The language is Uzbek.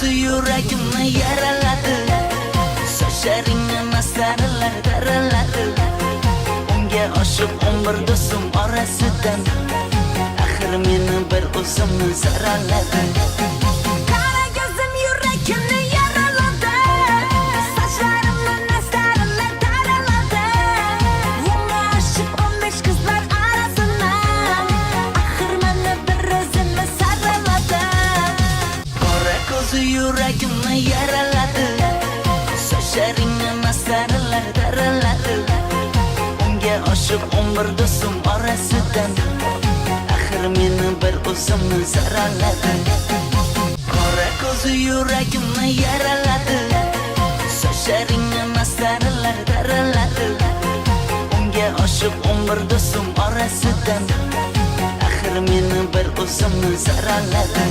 Ko'zi yuragimni yaraladi. Sochlaringni masxaralar taraladi. Unga oshiq 11 do'stim orasidan axir meni bir o'zimni saraladi. Qara ko'zim yuragimni yaraladi. Sochlarimni nastaralar taraladi. Unga oshiq 15 qizlar arasidan axir meni bir o'zimni saraladi. Qora ko'zi yuragimni yaraladi. Sochlaringni masxaralar taraladi. Unga oshiq 11 do'stim orasidan axir meni bir o'zimni saraladi. Qora ko'zi yuragimni yaraladi. Sochlaringni masxaralar taraladi. Unga oshiq 11 do'stim orasidan axir meni bir o'zimni saraladi.